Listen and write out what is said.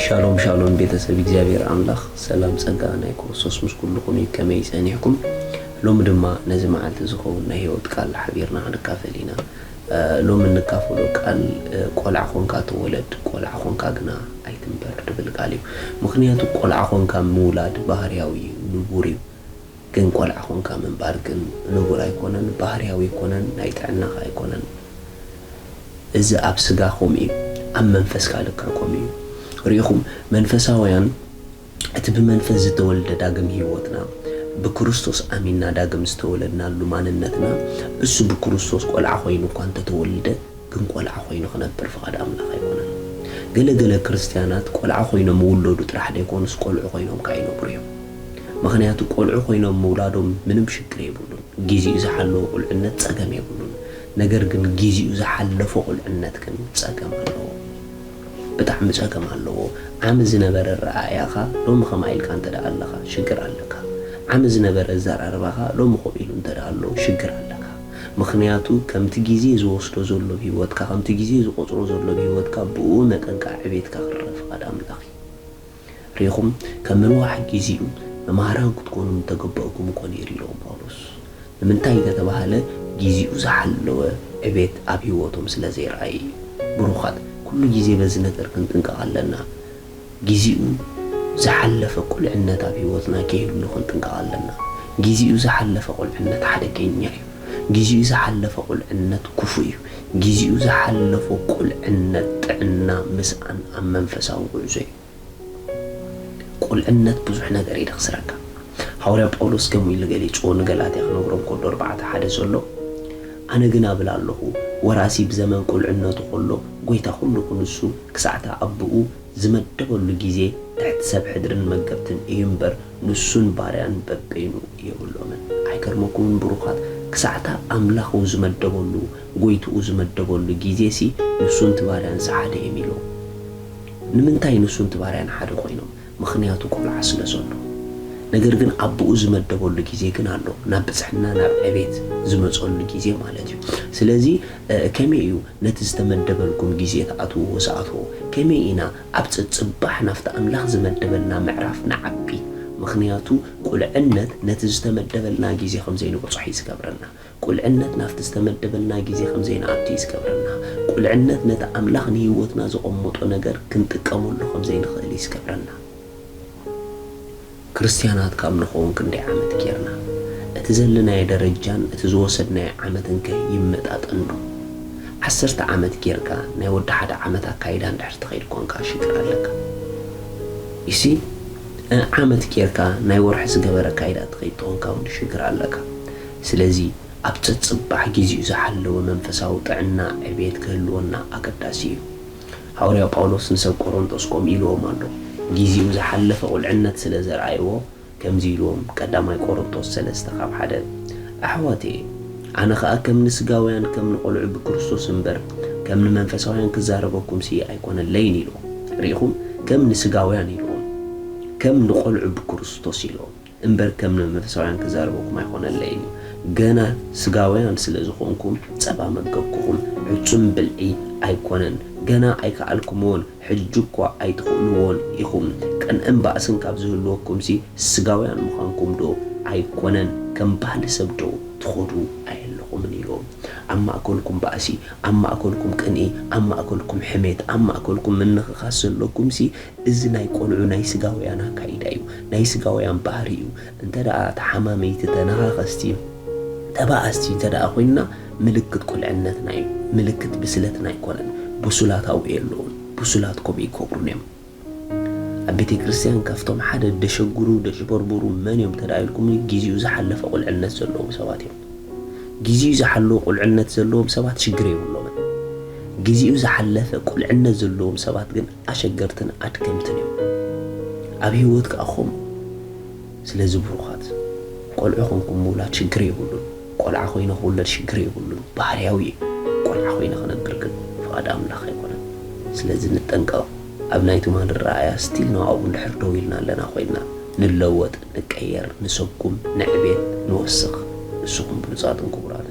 ሻሎም ሻሎም ቤተሰብ እግዚኣብሔር ኣምላኽ ሰላም ጸጋ ናይ ክርስቶስ ምስ ኩልኹም እዩ። ከመይ ጸኒሕኩም? ሎሚ ድማ ነዚ መዓልቲ ዝኸውን ናይ ህይወት ቃል ሓቢርና ክንካፈል ኢና። እ፣ ሎሚ እንካፈሎ ቃል፣ እ፣ ቆልዓ ኾንካ ተወለድ፣ ቆልዓ ኾንካ ግና ኣይትንበር ዝብል ቃል እዩ። ምኽንያቱ ቆልዓ ኾንካ ምውላድ ባህርያዊ እዩ፣ ንቡር እዩ። ግን ቆልዓ ኾንካ ምንባር ግን ንቡር ኣይኮነን፣ ባህርያዊ ኣይኮነን፣ ናይ ጥዕናኻ ኣይኮነን። እዚ ኣብ ስጋ ከምኡ እዩ፣ ኣብ መንፈስካ ልክዕ ከምኡ እዩ። ርኢኹም፣ መንፈሳውያን እቲ ብመንፈስ ዝተወልደ ዳግም ህይወትና፣ ብክርስቶስ ኣሚንና ዳግም ዝተወለድናሉ ማንነትና፣ እሱ ብክርስቶስ ቆልዓ ኮይኑ እኳ እንተተወልደ፣ ግን ቆልዓ ኮይኑ ክነብር ፍቓድ ኣምላኽ ኣይኮነን። ገለ ገለ ክርስትያናት ቆልዓ ኮይኖም ይውለዱ ጥራሕ ደይኮኑስ ቆልዑ ኮይኖም ከኣ ይነብሩ እዮም። ምኽንያቱ ቆልዑ ኮይኖም ምውላዶም ምንም ሽግር የብሉን። ጊዜኡ ዝሓለወ ቁልዕነት ጸገም የብሉን። ነገር ግን ጊዜኡ ዝሓለፎ ቁልዕነት ግን ጸገም ኣለዎ። ብጣዕሚ ጸገም ኣለዎ። ዓሚ ዝነበረ ኣረኣእያኻ ሎሚ ከምኣ ኢልካ እንተ ደኣ ኣለኻ ሽግር ኣለካ። ዓሚ ዝነበረ ኣዘራርባኻ ሎሚ ከምኡ ኢሉ እንተ ደኣ ኣሎ ሽግር ኣለካ። ምኽንያቱ ከምቲ ግዜ ዝወስዶ ዘሎ ብህይወትካ፣ ከምቲ ግዜ ዝቖጽሮ ዘሎ ብህይወትካ፣ ብኡ መጠን ከኣ ዕቤትካ ክረአ ፍቓድ ኣምላኽ እዩ። ርኢኹም፣ ከም ምንዋሕ ግዜኡ መማህራን ክትኮኑ ምተገበእኩም እኮ ነይሩ ኢሎም ጳውሎስ። ንምንታይ እንተተባህለ፣ ግዜኡ ዝሓለወ ዕቤት ኣብ ህይወቶም ስለ ዘይረኣዩ እዩ። ብሩኻት፣ ኩሉ ግዜ በዚ ነገር ክንጥንቀቕ ኣለና። ግዜኡ ዝሓለፈ ቁልዕነት ኣብ ህይወትና ከይህሉ ክንጥንቀቕ ኣለና። ግዜኡ ዝሓለፈ ቁልዕነት ሓደገኛ እዩ። ግዜኡ ዝሓለፈ ቁልዕነት ክፉእ እዩ። ግዜኡ ዝሓለፎ ቁልዕነት ጥዕና ምስኣን ኣብ መንፈሳዊ ጉዕዞ እዩ። ቁልዕነት ብዙሕ ነገር እዩ ደኽስረካ። ሃዋርያ ጳውሎስ ከምኡ ኢሉ ገሊጽዎ ንገላትያ ክነግሮም ከሎ ኣርባዕተ ሓደ ዘሎ፣ ኣነ ግን እብል ኣለኹ፣ ወራሲ ብዘመን ቁልዕነቱ ከሎ ጐይታ ኩሉ ክንሱ ክሳዕታ ኣቦኡ ዝመደበሉ ግዜ ትሕቲ ሰብ ሕድርን መገብትን እዩ እምበር፣ ንሱን ባርያን በበይኑ የብሎምን። ኣይገርመኩምን ብሩኻት? ክሳዕታ ኣምላኹ ዝመደበሉ፣ ጐይትኡ ዝመደበሉ ግዜሲ ንሱን እቲ ባርያንሲ ሓደ እዮም ኢሉ። ንምንታይ ንሱን እቲ ባርያን ሓደ ኮይኖም? ምኽንያቱ ቆልዓ ስለ ዘሎ። ነገር ግን ኣቦኡ ዝመደበሉ ግዜ ግን ኣሎ፣ ናብ ብጽሕና፣ ናብ ዕቤት ዝመጸሉ ግዜ ማለት እዩ። ስለዚ፣ እ፣ ከመይ እዩ ነቲ ዝተመደበልኩም ግዜ ትኣትውዎ፣ ዝኣትዎ? ከመይ ኢና ኣብ ጸጽባሕ ናብቲ ኣምላኽ ዝመደበልና ምዕራፍ ንዓቢ? ምኽንያቱ ቁልዕነት ነቲ ዝተመደበልና ግዜ ከም ዘይንበጽሖ እዩ ዝገብረና። ቁልዕነት ናብቲ ዝተመደበልና ግዜ ከም ዘይንኣቱ እዩ ዝገብረና። ቁልዕነት ነቲ ኣምላኽ ንህይወትና ዘቐመጦ ነገር ክንጥቀመሉ ከም ዘይንኽእል እዩ ዝገብረና። ክርስትያናት ካብ ንኸውን ክንደይ ዓመት ጌርና? እቲ ዘለናዮ ደረጃን እቲ ዝወሰድናዮ ዓመትን ከ ይመጣጠን ዶ? ዓሰርተ ዓመት ጌርካ ናይ ወዲ ሓደ ዓመት ኣካይዳ እንድሕር ትኸይድ ኮንካ ሽግር ኣለካ። ይሲ፣ እ፣ ዓመት ጌርካ ናይ ወርሒ ዝገበረ ኣካይዳ ትኸይድ ተኾንካ እውን ሽግር ኣለካ። ስለዚ ኣብ ጸጽባሕ ግዜኡ ዝሓለወ መንፈሳዊ ጥዕና ዕቤት ክህልወና ኣገዳሲ እዩ። ሃዋርያ ጳውሎስ ንሰብ ቆሮንቶስ ከምኡ ኢልዎም ኣሎ። ግዜኡ ዝሓለፈ ቁልዕነት ስለ ዘርኣይዎ ከምዚ ኢልዎም፣ ቀዳማይ ቆሮንቶስ ሰለስተ ካብ ሓደ፣ ኣሕዋተየ፣ ኣነ ኸኣ ከም ንስጋውያን ከም ንቖልዑ ብክርስቶስ እምበር ከም ንመንፈሳውያን ክዛረበኩምሲ ኣይኮነለይን ኢልዎም። ርኢኹም፣ ከም ንስጋውያን ኢልዎም፣ ከም ንቖልዑ ብክርስቶስ ኢልዎም። እምበር ከም ንመንፈሳውያን ክዛረበኩም ኣይኮነለይን እዩ። ገና ስጋውያን ስለ ዝኾንኩም ጸባ መገብኩኹም፣ ዕጹም ብልዒ ኣይኮነን። ገና ኣይከኣልኩምዎን፣ ሕጂ እኳ ኣይትኽእልዎን ኢኹም። ቅንእን ባእስን ካብ ዝህልወኩምሲ ስጋውያን ምዃንኩም ዶ ኣይኮነን? ከም ባህሊ ሰብ ዶ ትኸዱ ኣየለኹምን? ኢሎም። ኣብ ማእከልኩም ባእሲ፣ ኣብ ማእከልኩም ቅንኢ፣ ኣብ ማእከልኩም ሕሜት፣ ኣብ ማእከልኩም ምንኽኻስ ዘለኩምሲ እዚ ናይ ቆልዑ ናይ ስጋውያን ኣካይዳ እዩ፣ ናይ ስጋውያን ባህሪ እዩ። እንተ ደኣ ተሓማመይቲ፣ ተነኻኸስቲ፣ ተባኣስቲ እንተ ደኣ ኮይንና ምልክት ቁልዕነትና እዩ፣ ምልክት ብስለትና ኣይኮነን። ብሱላት ኣብኡ የለውን፣ ብሱላት ከምኡ ይገብሩን እዮም። ኣብ ቤተ ክርስቲያን ካብቶም ሓደ ደሸግሩ፣ ደጭበርበሩ መን እዮም እንተ ደኣ ኢልኩምኒ፣ ግዜኡ ዝሓለፈ ቁልዕነት ዘለዎም ሰባት እዮም። ግዜኡ ዝሓለወ ቁልዕነት ዘለዎም ሰባት ሽግር የብሎምን። ግዜኡ ዝሓለፈ ቁልዕነት ዘለዎም ሰባት ግን ኣሸገርትን ኣድከምትን እዮም። ኣብ ህይወት ከኣ ኸምኡ። ስለዚ ብሩኻት፣ ቆልዑ ኾንኩም ምውላድ ሽግር የብሉን። ቆልዓ ኮይነ ክውለድ ሽግር የብሉን። ባህርያዊ እዩ። ቆልዓ ኮይነ ክነብር ግን ፍቓድ ኣምላኽ ኣይኮነን። ስለዚ ንጠንቀቕ። ኣብ ናይ ትማሊ ረኣያ ስቲል ንኣኡ እንድሕር ደው ኢልና ኣለና ኮይንና፣ ንለወጥ፣ ንቀየር፣ ንሰጉም፣ ንዕቤት፣ ንወስኽ። ንስኹም ብሉጻትን ክቡራት